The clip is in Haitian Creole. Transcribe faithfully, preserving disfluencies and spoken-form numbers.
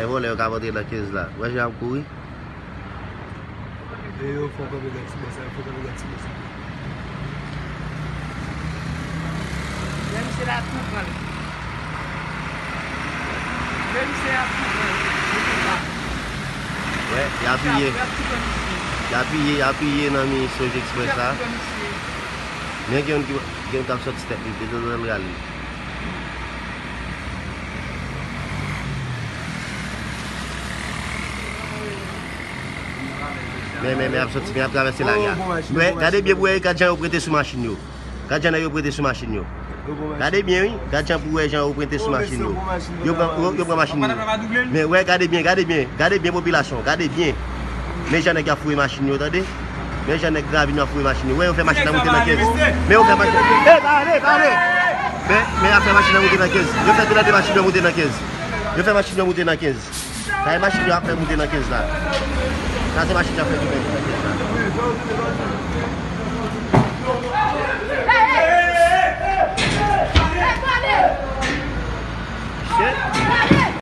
Ay, vòlè yo ka antre nan kenz la. Wè jan y ap kouri. E yo fò kanpe nan ti bò sa, yo fò kanpe nan ti bò sa. Lè misye la tou pran. Lè misye la tou pran. Li tou pa. Wè, y apiye. Y ap tou pran misye. Y apiye, y apiye nan mi Sojexpress la. Y ap tou pran misye. Men gen youn ki, gen youn k ap sòti tèt li, dezodoran l rale. Men, men, men, ap sòti, men ap travèse lari a. Men, gade byen pou wè, gad jan yo prete sou machin yo. Gad jan nèg yo prete sou machin yo. Gade byen, wi. Gad jan pou wè jan yo prete sou machin yo. Yo pran, yo, yo pran machin yo. Men, wè, gade byen, gade byen. Gade byen, popilasyon. Gade byen. Men jan nèg y ap fouye machin yo, tande. Men jan nèg Gravin yo ap fouye machin yo. Wè, yo fè machin nan moute nan kenz. Men yo fè machin. Ey, pa ale, pa ale. Men, men y ap fè machin nan moute nan kenz. Yo fè tout lè de machin yo moute nan kenz. Yo fè machin yo moute nan kenz. Sa e machin yo ap fè moute nan kenz la. Sa se machin yo ap fè moute nan kenz la.